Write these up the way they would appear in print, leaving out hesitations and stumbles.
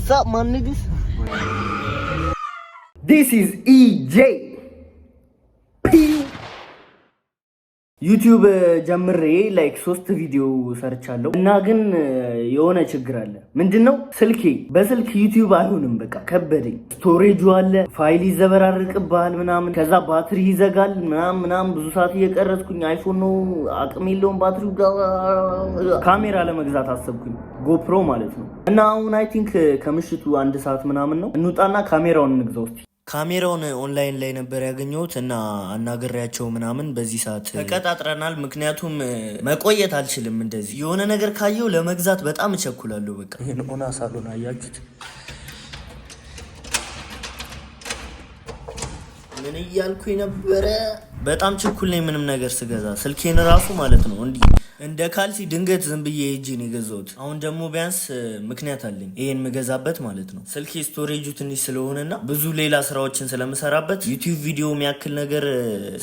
What's up, my niggas? This is EJP. YouTube ጀምሬ like ሶስት ቪዲዮ ሰርቻለሁ እና ግን የሆነ ችግር አለ። ምንድን ነው? ስልኬ በስልክ YouTube አይሆንም። በቃ ከበደኝ። Storage ኡ አለ፣ ፋይል ይዘበራርቅብሃል ምናምን፣ ከዛ ባትሪ ይዘጋል ምናምን ምናምን። ብዙ ሰዓት እየቀረጽኩኝ iPhone ነው፣ አቅም የለውም ባትሪው። ካሜራ ለመግዛት አሰብኩኝ፣ GoPro ማለት ነው። እና አሁን I think ከምሽቱ 1 ሰዓት ምናምን ነው። እንውጣና ካሜራውን እንግዛው እስቲ። ካሜራውን ኦንላይን ላይ ነበር ያገኘሁት እና አናግሬያቸው ምናምን በዚህ ሰዓት ተቀጣጥረናል። ምክንያቱም መቆየት አልችልም። እንደዚህ የሆነ ነገር ካየው ለመግዛት በጣም እቸኩላለሁ። በቃ ይህን ኦና ሳሎን አያችሁት? ምን እያልኩ ነበረ? በጣም ችኩል ነኝ ምንም ነገር ስገዛ፣ ስልኬን ራሱ ማለት ነው፣ እንዲህ እንደ ካልሲ ድንገት ዝም ብዬ ሄጄ ነው የገዛሁት። አሁን ደግሞ ቢያንስ ምክንያት አለኝ ይሄን የምገዛበት ማለት ነው። ስልኬ storage ኡ ትንሽ ስለሆነና ብዙ ሌላ ስራዎችን ስለምሰራበት YouTube ቪዲዮ የሚያክል ነገር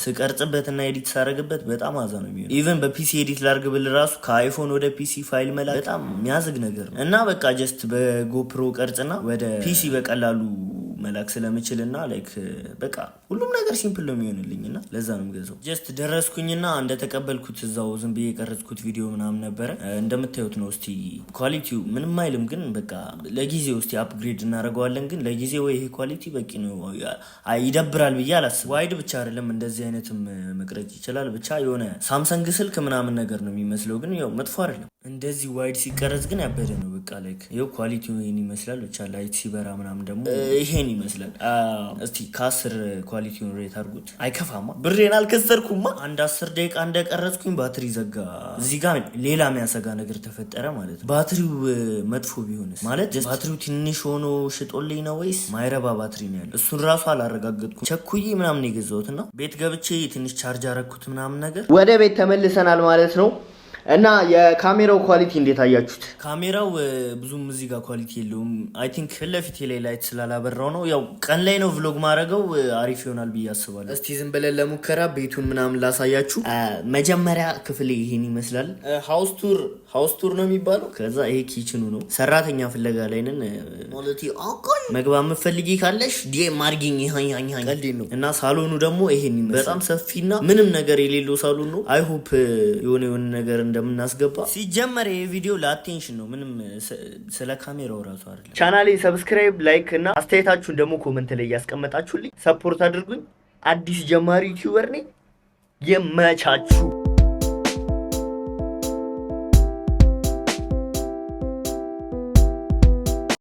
ስቀርጽበት እና edit ሳረግበት በጣም አዛ ነው የሚሆነው። Even በ PC edit ላርግ ብል ራሱ ከ iPhone ወደ PC ፋይል መላክ በጣም የሚያዝግ ነገር ነው እና በቃ just በ GoPro ቀርጽና ወደ PC በቀላሉ መላክ ስለምችል እና like በቃ ሁሉም ነገር simple ነው የሚሆንልኝ እና ለዛ ነው የምገዛው። Just ደረስኩኝና እንደተቀበልኩት እዛው ዝም ብዬ የቀረጽኩት ቪዲዮ ምናምን ነበረ። እንደምታዩት ነው። እስቲ quality ው ምንም አይልም፣ ግን በቃ ለጊዜው እስቲ upgrade እናደርገዋለን። ግን ለጊዜው ይሄ quality በቂ ነው። ይደብራል ብዬ አላስብም። Wide ብቻ አይደለም፣ እንደዚህ አይነትም መቅረጽ ይችላል። ብቻ የሆነ Samsung ስልክ ምናምን ነገር ነው የሚመስለው፣ ግን ያው መጥፎ አይደለም። እንደዚህ wide ሲቀረጽ ግን ያበደ ነው። በቃ like ይኸው quality ው ይሄን ይመስላል። ብቻ light ሲበራ ምናምን ደግሞ ይሄን ይመስላል። እስቲ ከ10 quality ውን rate አድርጉት። አይከፋማ፣ ብሬን አልከሰርኩማ። አንድ 10 ደቂቃ እንደቀረጽኩኝ ባትሪ ዘጋ። እዚህ ጋር ሌላ የሚያሰጋ ነገር ተፈጠረ ማለት ነው። ባትሪው መጥፎ ቢሆንስ? ማለት ባትሪው ትንሽ ሆኖ ሽጦልኝ ነው ወይስ ማይረባ ባትሪ ነው ያለው? እሱን ራሱ አላረጋገጥኩም። ቸኩዬ ምናምን የገዛሁት እና ቤት ገብቼ ትንሽ charge አረግኩት ምናምን ነገር። ወደ ቤት ተመልሰናል ማለት ነው። እና የካሜራው quality እንዴት አያችሁት? ካሜራው ብዙም እዚህ ጋር quality የለውም። I think ፊት ለፊቴ ላይ light ስላላበራው ነው። ያው ቀን ላይ ነው vlog ማድረገው፣ አሪፍ ይሆናል ብዬ አስባለሁ። እስቲ ዝም ብለን ለሙከራ ቤቱን ምናምን ላሳያችሁ። መጀመሪያ ክፍል ይሄን ይመስላል። House tour፣ house tour ነው የሚባለው። ከዛ ይሄ kitchen ኑ ነው። ሰራተኛ ፍለጋ ላይ ነን። ማለት መግባት የምትፈልጊ ካለሽ DM አድርጊኝ። ቀልዴን ነው። እና ሳሎኑ ደግሞ ይሄን ይመስላል። በጣም ሰፊና ምንም ነገር የሌለው ሳሎን ነው። I hope የሆነ የሆነ ነገር እንደምናስገባ። ሲጀመር ይሄ ቪዲዮ ለ attention ነው፣ ምንም ስለ ካሜራው ራሱ አይደለም። ቻናሌ subscribe፣ like እና አስተያየታችሁን ደግሞ comment ላይ እያስቀመጣችሁልኝ support አድርጉኝ። አዲስ ጀማሪ YouTuber ነኝ። የመቻችሁ።